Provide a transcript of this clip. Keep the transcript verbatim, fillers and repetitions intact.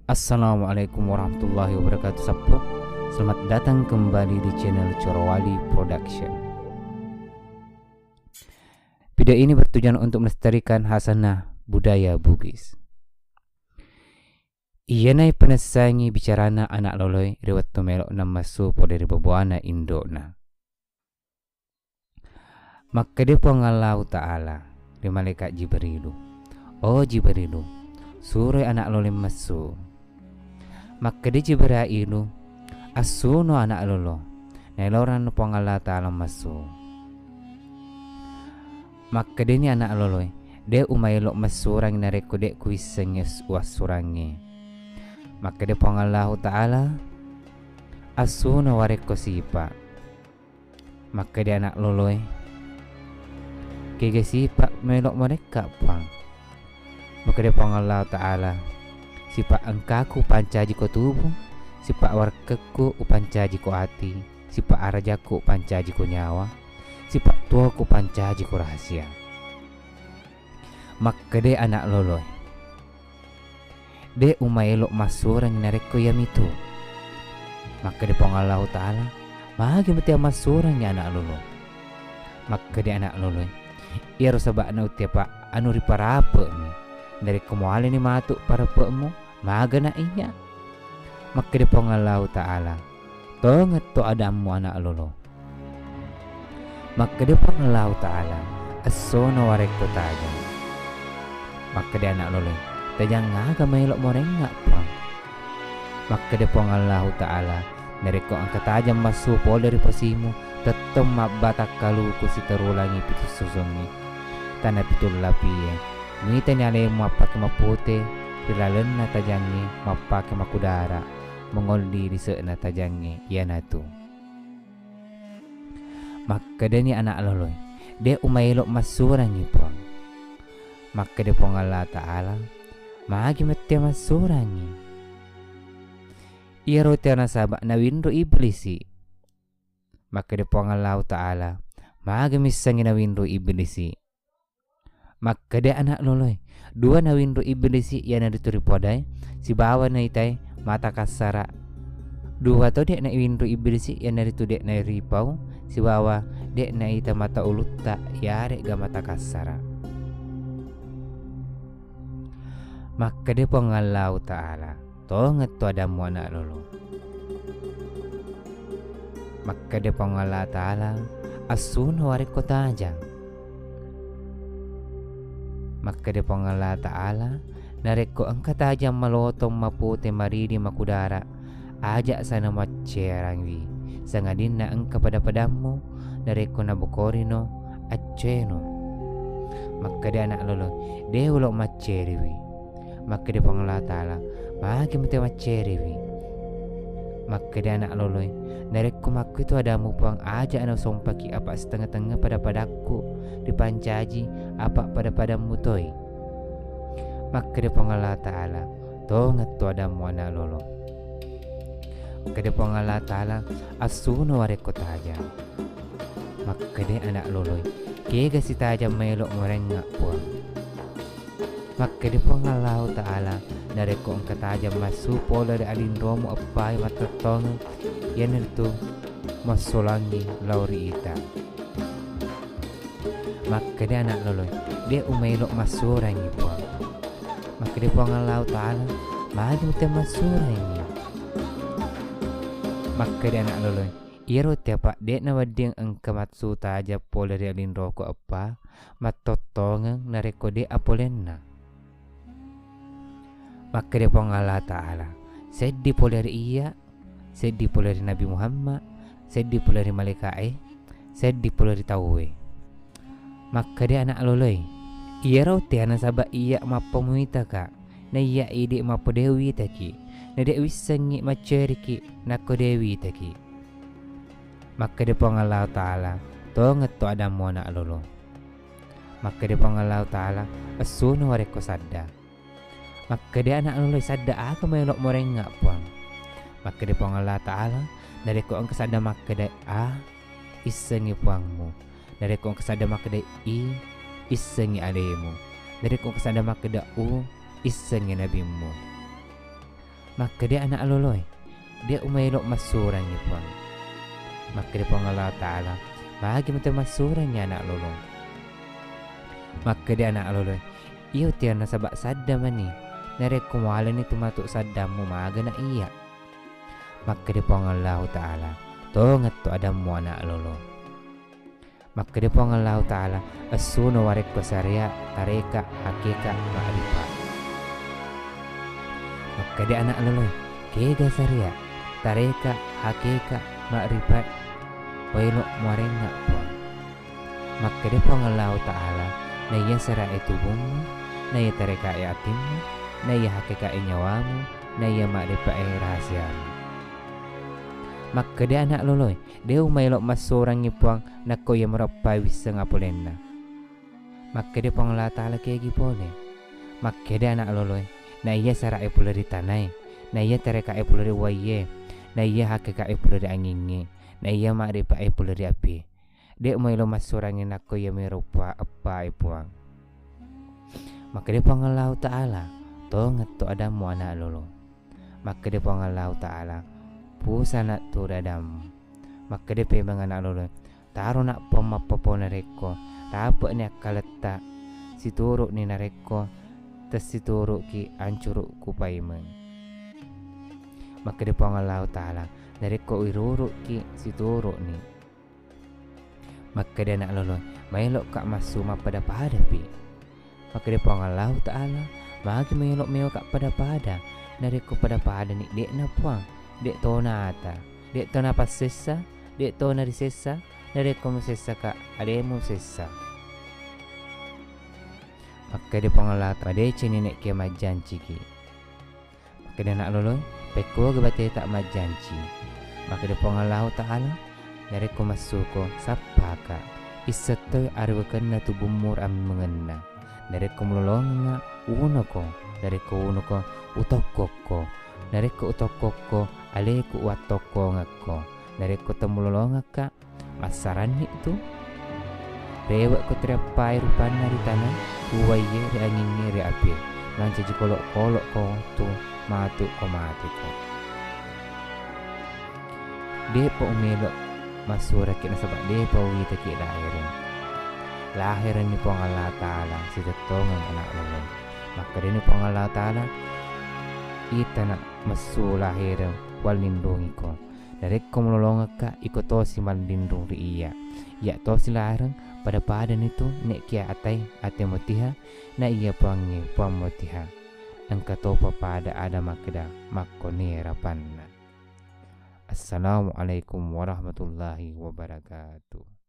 Assalamualaikum warahmatullahi wabarakatuh, sappo. Selamat datang kembali di channel Corowali Production. Video ini bertujuan untuk melestarikan khasanah budaya Bugis. Iyanae panessangi bicarana anak loloe ri wettu melo'na massu pole ri babuana indo'na. Makkeda Puang Allahu Ta'ala ri Malaikat Jibrilu, "O Jibrilu, suroi anak loloe massu." Makkeda Jibrailu, "Assuno anak lolo." Naelorang Puang Allahu Ta'ala massu. Makkedani anak loloe, "De' umaelo massurangngi narekko de' kuissengngi as-, uassurangnge." Makkeda Puang Allahu Ta'ala, "Assuno warekko sipa." Makkeda anak loloe, "Kega sipa melo morekka, Puang?" Makkeda Puang Allahu Ta'ala, "Sipa engkaku pancaji ko tubu, sipa warekkekku upancaji ko ati, sipa arajakku upancaji ko nyawa, sipa tuoku pancaji ko rahasia." Makkeda anak loloe, "De' umaelo massurangngi narekko iyamitu." Makkeda Puang Allahu Ta'ala, "Magi mutea massurangngi anak lolo?" Makkeda anak loloe, "Iyaro saba'na utea pa anu riparape'mi. Narekko mualeni matu parape'mu, magana iya." Makkeda Puang Allahu Ta'ala, "Tongetto adammu anak lolo." Makkeda Puang Allahu Ta'ala, "Essono warekko tajang." Makkeda anak loloe, "Tajang aga maelo morengnga, Puang?" Makkeda Puang Allahu Ta'ala, "Narekko engka tajang massu pole ri posimu, tettong mabbatang kaluku siteru langi pitu susungngi, tana pitu lapie. Mitani alemu mappake mapute ri lalenna tajangnge mappake makudara, mengolli lise'na tajangnge iyanatu." Makkedani anak loloe, "De' umaelo massurangngi, Puang." Makkeda Puang Allah Ta'ala, "Magi mette massurangngi? Iyaro tea nasaba nawinru iblisi." Makkeda Puang Allahu Ta'ala, "Magi missengngi nawinru iblisi?" Makkeda anak loloe, "Dua nawinru iblisi iyanaritu ripodae, sibawa naitae mata kassara. Dua to de' nawinru iblisi iyanaritu de' naripau, sibawa de' naita mata ulutta iyare'ga mata kassara." Makkeda Puang Allahu Ta'ala, "Tongetto adammu anak lolo." Makkeda Puang Allah Ta'ala, "Assuno warekko tajang." Makkeda Puang Allah Ta'ala, "Narekko engka tajang malotong mapute maridi makudara, aja' sana maccerangngi, sangadinna engka pada-padammu, narekko nabokorino, acceno." Makkeda anak lolo, "De' ulo macceriwi." Makkeda Puang Allah Ta'ala, "Magi mute maccerewi?" Makkeda anak loloe, "Narekko makkuitu adammu Puang, aja' nausompaki apa' sitengnga-tengnga pada-padakku ripancaji apa' pada-padammu toi." Makkeda Puang Allah Ta'ala, "Tongetto adammu anak lolo." Makkeda Puang Allah Ta'ala, "Assuno warekko tajang." Makkeda anak loloe, "Kega sitajang maelo morengnga Puang?" Makkeda Puang Allahu Ta'ala, "Narekko engka tajang massu pole ri alinromu eppai mattettongeng, iyanaritu massolangngi lao ri ita." Makkeda anak loloe, "De' umaelo massurangngi Puang." Makkeda Puang Allahu Ta'ala, "Magi mute massurangngi?" Makkeda anak loloe, "Iyaro tea pa de' nawedding engka massu tajang pole ri alinroku eppa, mattottongeng narekko de' apolenna." Makkeda Puang Allah Ta'ala, "Seddi pole ri iyya, seddi pole ri Nabi Muhammad, seddi pole ri malaika'e, seddi pole ri tauwe." Makkeda anak loloe, "Iyaro tea nasaba iyya mappamuitaka, na iyya idi' mappadai witaki, na de' wissengngi macceriki nakko de' witaki." Makkeda Puang Allah Ta'ala, "Tongetto adammu anak lolo." Makkeda Puang Allah Ta'ala, "Essuno warekko sadda." Makkeda anak loloe, "Sadda aga maelo morengnga Puang?" Makkeda Puang Allah Ta'ala, "Narekko engka sadda makkeda A, issengngi Puangmu. Narekko engka sadda makkeda I, issengngi alemu. Narekko engka sadda makkeda U, issengngi nabimmu." Makkeda anak loloe, de' umaelo massurangngi Puang. Makkeda Puang Allah Ta'ala, magi mate massurangngi anak lolo. Makkeda anak loloe, iyo tiang nasaba sadda mani, narekko mualani tu matu saddammu magana iya. Makkeda Puang Allah Ta'ala, tongetto adammu anak lolo. Makkeda Puang Allahu Ta'ala, essuno warekko syariat, tareka, hakeka, ma'rifat. Makkeda anak loloe, kega syariat, tareka, hakeka, ma'rifat, waelo muarengnga Puang. Makkeda Puang Allahu Ta'ala, naiya syariat e tubummu, naiya tareka e atimmu, naiya hakeka e nyawamu, naiya ma'rifat e rahasiamu. Makkeda anak loloe, de' umaelo massurangngi Puang nakko iya mureppai wisseng apolenna. Makkeda Puang Allah Ta'ala kegi pole. Makkeda anak loloe, naiya syariat e pole ri tanae, naiya tareka e pole ri uwaiye, naiya hakeka e pole ri angingnge, naiya ma'rifat e pole ri apie. De' umaelo massurangngi nakko iya mureppa eppa e Puang. Makkeda Puang Allahu Ta'ala, tongetto adammu anak lolo. Makkeda Puang Allahu Ta'ala, pusana tu ri adammu. Makkeda pemeng anak lolo, tarona Puang mappapau narekko rape'ni akkaletta, situru'ni narekko tessituru'ki ancurukku paimeng. Makkeda Puang Allahu Ta'ala, narekko iruru'ki situru'ni. Makkeda anak lolo, maelokka massu mappada-padapi. Makkeda Puang Allahu Ta'ala, magi maelo meoka pada-pada, narekko pada-padani de'na Puang, de' tona ata, de' tona passessa, de' tona risessa, narekko musessaka alemu sessa. Makkeda Puang Allah Ta'ala, madeceng nene'ki majjanciki. Makkeda anak loloe, pekkoga bateta majjanci. Makkeda Puang Allahu Ta'ala, narekko massuko, sappaka. Isseng toi arewekenna tubummu ri ammengenna. Narekko mulolongengnga, unoko. Narekko unoko, utokkokko. Narekko utokkokko, aleku uwattokkongekko. Narekko temulolongekka, massaranni tu. Rewe'ko triappai rupanna ri tana, uwaiye ri angingnge ri apie. Mancaji kolo'-kolo'ko tu matu ko mateko. De'pa umelo massuraki nasaba de'pa uwitaki lahereng. Laherenni Puang Allah Ta'ala sitettongeng anak lolo. Makkedani Puang Allah Ta'ala, itana messu lahereng wallinrungiko. Narekko mulolongekka, iko tosi mallinrung ri iyya. Iyya tosi lareng, pada-padani tu ne'kiya atai ate motiha, na iya Puangnge Puang motiha. Engka topa pada ada makkeda makkoni rapanna. Assalamualaikum warahmatullahi wabarakatuh.